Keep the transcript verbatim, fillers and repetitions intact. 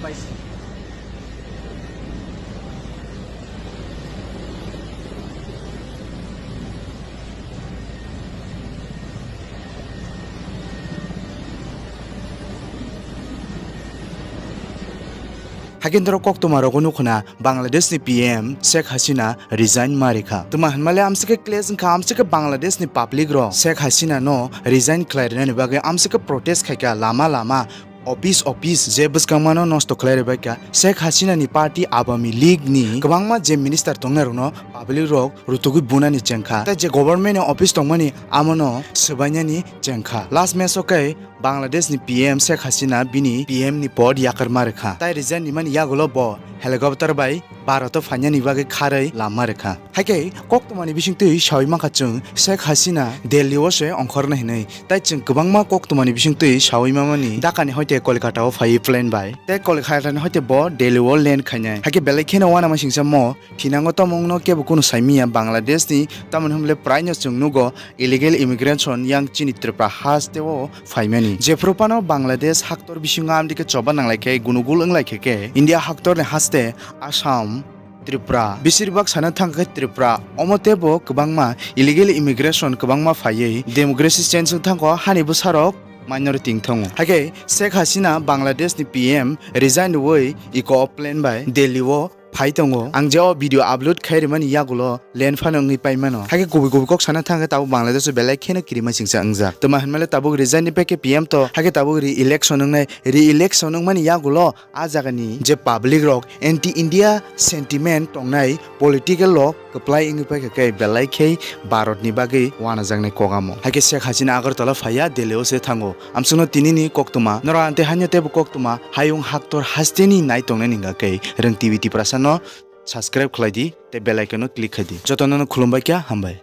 Hakhe norok koktwma rogo nukho na, Bangladesh ni P M Sheikh Hasina resign ma rikha. Twma hinmale amsike clash wngkha, amsike Bangladesh ni public rok Sheikh Hasina no resign khlai rwnani bagwi amsike protest khaikha lama lama, office office je bwskangma no nosto khlai rwbaikha. Sheikh Hasina ni party Awami League ni kwbangma je minister tongnai rokno public rok rutugwi bunani chengkha. Tei je government ni office tongmani amono swbainani chengkha. Last match o khe Bangladesh ni P M Sheikh Hasina bini P M ni pod yakarma rwkha. Tai resign nimani yagulo bo helicopter bai Bharat o phainani bagwi kharwi lama rwkha. Haikhe koktwmani bisingtwi sawi mankha chwng Sheikh Hasina Delhi o se ongkhorna hinwi. Tai chwng kwbangma koktwmani bisingtwi sawi mamani Dhaka ni hoite Kolkata o phaiwi plane bai. Tei Kolkata ni hoite bo Delhi o land khainai. Haikhe belai kheno uanama singsa mo thinango tamo wngno kebo kunu saimiya Bangladesh ni, tamoni hwnle praino chwng nugo illegal immigration yang chini Tripura haste o phaimani. Jephru phano Bangladesh haktor bisingo amtwi khe choba nanglai khe gunugul wnglai khe khe India haktor ni haste Assam, Tripura, bisirbak sana thangkha khe Tripura, omo teibo kwbangma illegal immigration kwbangma phaiwi demography change wng thangkho, hani bwsarok minority wng thango. Haikhe Sheikh Hasina Bangladesh ni P M resign rwui iko plane bai Delhi o phai tongo. Ang je o video upload khai rimani yagulo land phano wngwi pai mano. Haikhe kubui kubui kok sana thangkhe tabuk Bangladesh o belai kheno kirima singsa wngjak. Twma hinmale tabuk resign ni pekhe P M to, haikhe tabuk re-election wngnai, re-election wngmani yagulo a jagani je public rok anti India sentiment tongnai political rok kwplai wngwi paikha khe belai khe Bharat ni bagwi uanajaknai kok amo. Haikhe Sheikh Hasina Agartala phaiya Delhi o se thango. Amsukno tinini koktwma, norok ang tei haino teibo koktwma hayung haktor hasteni nai tongnai ni hwnkha khe Rwng T V Tiprasa no subscribe khlai di tei bell icon no click khai di. Jotono no khulumbai kha, hambai.